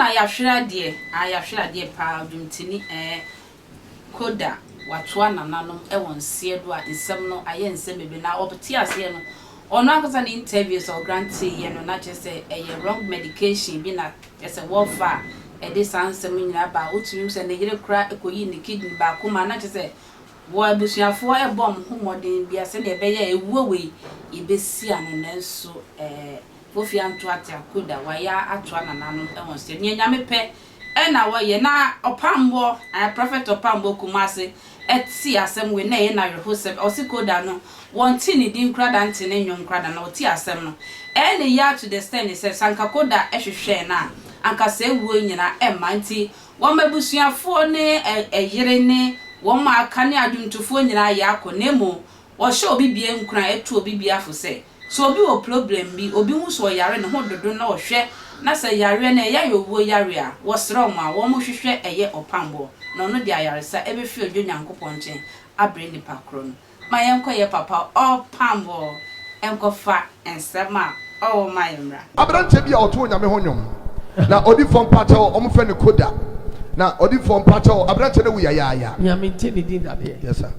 Ghana yɛahwere adeɛ, ah yɛahwere adeɛ paa, dwomtini Koda watoa nananom wɔ nseɛ do a nsɛm no ayɛ nsɛm bebree na ɔte aseɛ no ɔno ankasa ne interviews a ɔgrante yɛ no na kyerɛ sɛ ɛyɛ wrong medication bi na kyerɛ sɛ wɔfa a ɛde saa nsɛm nyinaa ba a wotumi hu sɛ ne yere koraa kɔyii ne kidney baako ma na kyerɛ sɛ wɔ abusuafoɔ ɛbɔ ɔmo ho mmɔden bia sɛdeɛ ɛbɛyɛ a ewuo wei yɛbɛsi ano nanso Kofi Antoate Akoda wayɛ atoa nananom wɔ nseɛ nea Nyame pɛ ɛna wɔyɛ na Ɔpamboɔ Prophet Ɔpamboɔ Kumasi ɛte asɛm wei na ɛyɛ no awerɛhosɛm ɔse Koda no wɔnte ne din koraa da nte ne nnwom koraa da na ɔte asɛm no ɛyɛ ne ya to the extent sɛ sɛ anka Koda hwehwɛɛ no a anka saa wuo yi nyinaa ɛmma nti wɔn abusuafoɔ ne ɛyere ne wɔn a aka ne adwomtofoɔ nyinaa yɛ akɔ na mmom wɔhyɛ obi bia nkuran ɛto obi bia fo sɛ Sɛ obi wɔ problem bi, obi hu sɛ ɔyare ne ho dodo na ɔhwɛ na sɛ yareɛ no ɛyɛ ayɔwuo yareɛ a, wɔsrɛ wɔn a wɔn hwehwɛ ɛyɛ ɔpamboɔ na ɔno de ayaresa ɛbɛfiri Odwo Nyankopɔn nkyɛn abrɛ nipa korɔ no. Ma yɛnkɔ yɛ papa ɔpamboɔ nkɔfa nsɛm a ɔwɔ ma yɛn mmra. Aberanteɛ bi a ɔto Onyame ho nnwom na odifoɔ mpakyɛw ɔmo frɛ no Koda na odifoɔ mpakyɛw aberanteɛ no awu yayaaya. Nea mente ne din da deɛ. Yes sir.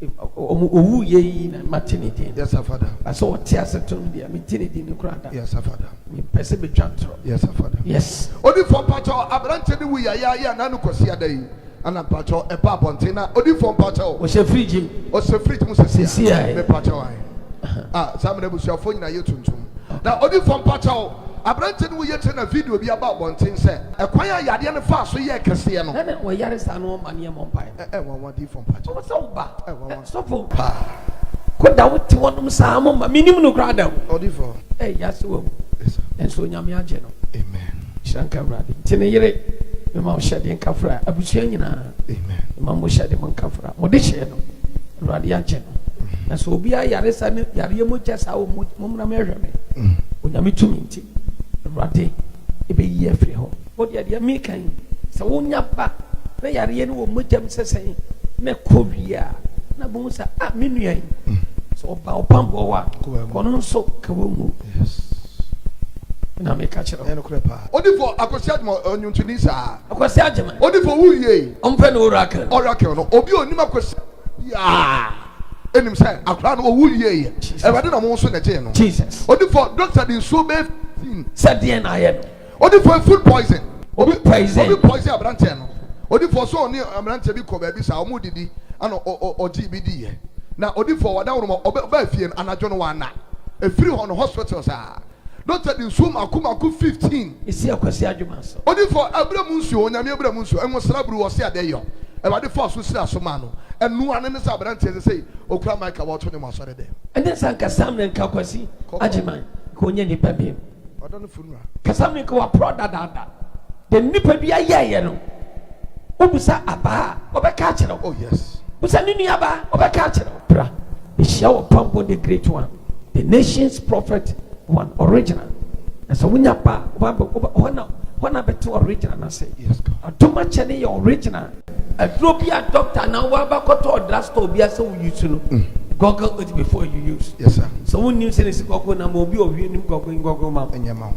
Ɔmo owu yɛ yi na mate ne din. Yes sir father. Ba sɛ ɔte ase to no deɛ mente ne din no koraa da. Yes sir father. Mempɛ sɛ metwa ntorɔ. Yes sir father. Yes. Odifoɔ mpakyɛw aberanteɛ no wu yayaaya na ano Kwasiada yi ana mpakyɛw ɛba abɔnten na odifoɔ mpakyɛw. Ɔhyɛ fridge mu. Ɔhyɛ fridge mu sɛsi a. Me mpakyɛw ahe. Ah saa mmerɛ abusuafoɔ nyinaa yɛ tuntum na odifoɔ mpakyɛw aberanteɛ no wu yɛ kyerɛ na video bi aba abɔnten sɛ ɛkwan a yadeɛ no faa so yɛɛ kɛseɛ no. Ɛna ɔyare saa no ɔma ne yɛmmɔ mpaeɛ. Ɛ ɛ nwanwa difoɔ mpakyɛw. Ɔwɔ sɛ wo ba. Ɛ nwanwa. Sɔfo. Paa. Koda wo te hɔ nom saa mo ma menim no koraa da o. Odifoɔ. Ɛ yase wawu. Yes sir. Nso Onyame agye no. Amen. Nhyira nka Awurade. Nti ne yere mema wo hyɛdeɛ nkafra abusua nyinaa. Amen. Mema mo hyɛde mo nkafra. Mo de hyɛɛ no. Awurade agye no. Na sɛ obi ayare sa ne yareɛ mogya saa wɔ mo mommra mɛhwɛ me. Onyame tumi nti Awurade ɛbɛyi afiri hɔ. Wo deɛ deɛ meka yi, sɛ wonya ba na yareɛ no wɔ mogyam sɛ sɛn na ɛkɔ wie a, na bohu sɛ ah me nua yi, sɛ ɔba ɔpamboɔ hɔ a, kɔno nso ka wɔnwu. Na meka kyerɛ wo. Ɛnokorɛ paa. Odifo Akwasi Agyemang ɔnwontoni saa. Akwasi Agyemang. Odifo wo wiei. Ɔmfɛ no Oracle. Oracle no obi a onim Akwasi biaa nim sɛ akwadaa no owu wieɛ. Awurade na ɔmo nso na ɛgyee no. Jesus. Odifo doctor de nsuo bɛyɛ 15. Sɛ deɛn na ayɛ no. Odifoɔ food poison. Obi poison. Obi poison abranteɛ no. Odifoɔ so ɔne abranteɛ bi kɔ baabi saa ɔmo didi ɛna ɔgyee bi diiɛ. Na odifoɔ wadaworo ma ɔbaa fie no anadwo no wanna. Efiri hɔ no hospital saa. Doctor de nsuo mako mako 15. Esi Akwasi Adwuma so. Odifoɔ abura mu nsuo Onyame abura mu nsuo nwosra buru ɔse adɛ yɔ. Awurade faa so sira so maa no. Ɛnoa no ne sɛ abranteɛ sesei okura mic a wɔto nwom asɔre dɛm. Ɛnyɛ sɛ anka Sam ne nka Kwasi Agyeman nka ɔnyɛ nipa bio. Ɔdɔ no funu a. Kasa mi nka waporɔ dadaada. Deɛ nipa bi ayɛɛyɛ no, wobusa abaa a, ɔbɛka akyerɛ wo. Oh yes. Busa ne nua baa, ɔbɛka akyerɛ wo. Bra, bɛhyia wɔ Pambo the great one, the nation's prophet one, original. Na sɛ wonya ba a, woba bɛ, woba, hɔ na, hɔ na bɛte original no ase. Yes, God. Adom akyɛde yɛ original. Aduro bi a doctor anaa woaba kɔtɔ drug store bi asɛ wo use no, goggle it before you use. Yes sir. Sɛ wonnim sɛ ne si goggle na ma obi a ɔhwɛ nim goggle goggle ma wo. Ɛnyɛ ma wo.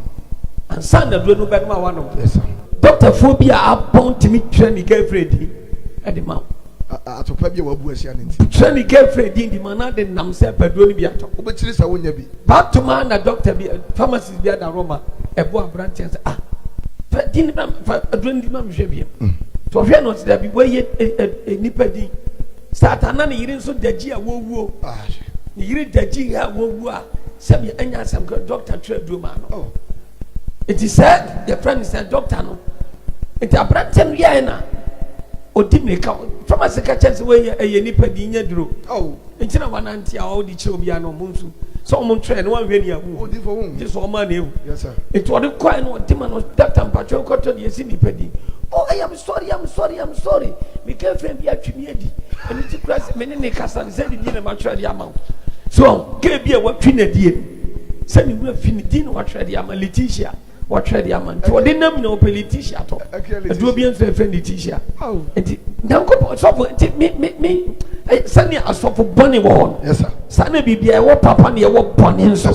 Ansa na aduro no bɛnom a woanom. Yes sir. Doctorfoɔ bi a abɔn tumi twerɛ ne girlfriend din de ma wo. Atopa bi a wabu ahyia ne nti. Twerɛ ne girlfriend din de ma na de nam sɛ pɛ aduro no bi atɔ. Wobɛkyiri sɛ wonya bi. Baatoma na doctor bi pharmacist bi ada Roma ɛbɔ aberanteɛ sɛ ah fa din ma fa aduro no di ma mehwɛ bi. Nti ɔhwɛ no ɔsɛ dabi wɔyɛ nipa din. Satan na ne yere nso dagyi a wɔwuo. Ne yere dagyi a wɔwuo a sɛbi ɛnya asɛm kora doctor twerɛ aduro ma no. Nti sɛ yɛfrɛ no sɛ doctor no nti aberanteɛ no yɛɛ na ɔdi mmirika pharmacy ka kyɛn sɛ wɔyɛ ɛyɛ nipa din nyɛ duro. Nti na wanante a ɔde kyerɛ obiara na ɔmo nso sɛ ɔmo ntwerɛ no wanhwɛ ni awu nti sɛ ɔmo ana ewu nti ɔde kɔɛ no ɔde ma no doctor mpatwɛ nkɔtɔ deɛ esi nipa din. Oh, I am sorry, I'm sorry, I'm sorry. Me girlfriend bi atwi me adi. Ɛno ti kura sɛ me ne ne kasa no sɛ ne din na matwerɛ de ama wo. So girl bi a watwi n'adie no sɛ ne wura fi ne din na watwerɛ de ama Letitia wɔtwerɛ de ama nti ɔde nam na ɔpɛ Letitia tɔ. Aduro bi nso ɛfɛ Letitia. Nti Nyankopɔn sɔfo nti me me me sɛnea asɔfo bɔne wɔ hɔ no. Yes sir. Saa na biribiara ɛwɔ papa na ɛwɔ bɔne nso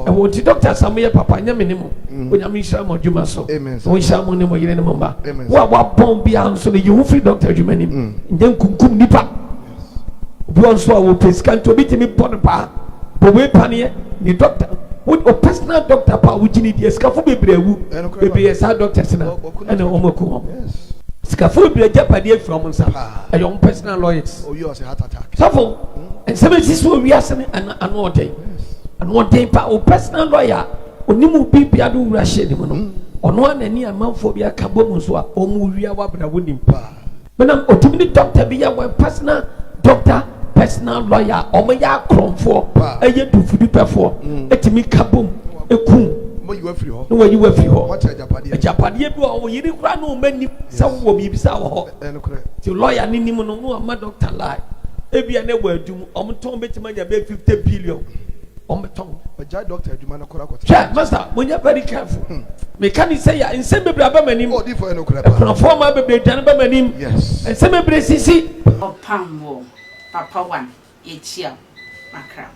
ɛwɔ nti doctor sa moyɛ papa nyɛ me ne mo mm. Onyame nhyira mo adwuma so ɔnhyira mo ne mo yere ne mo mma wo a wabɔn biara nso no yi ho firi doctor adwuma nim mm. Nyɛ nkunkum nipa obi wɔ nso a wɔpɛ sika nti obi tumi bɔ no paa bɔ wei paneɛ ne doctor wo o personal doctor pa a wogye ne di asikafo bebree awu bebree yɛ saa doctors na ɛna wɔn aku wɔn sikafo bebree agyapadeɛ afiri wɔn nsa ɛyɛ wɔn personal lawyers. Sɔfo, nsɛm esisi wɔ wiase no ano ano ɔden. Ano ɔden pa. O personal lawyer, onim wo biribi ade wura hyɛ ne mu no. Ɔno ara n'ani amanfoɔ bi aka bɔ mu nso a wɔn wia wabra wonim. Menam otumi ne doctor bi yɛ wɔn personal doctor, personal lawyer, wɔn yɛ akorɔmfoɔ, ɛyɛ dufudupɛfoɔ, etumi ka bom ekum na wɔyi wo afiri hɔ. Agyapadeɛ bi wɔ hɔ, yere koraa ne wɔn anim sɛ wowɔ biribi saa wɔ hɔ. Nti lawyer no nim no na wama doctor lie. Ebia na ɛwɔ adum, wɔn tɔn bɛtumi anya bɛyɛ 50 billion. Wɔn bɛtɔn. Ɔgyae doctor adwuma no koraa kɔtena. Hwɛ master, mo nyɛ very careful. Hmm. Meka ne sɛ ya nsɛm bebree aba m'anim. Oh, di for ɛnokorɛ paa. Akunafoɔ maa bebree dwane ba m'anim. Yes. Nsɛm bebree sisi. Ɔpam wɔ papa one yɛkyia wo makra.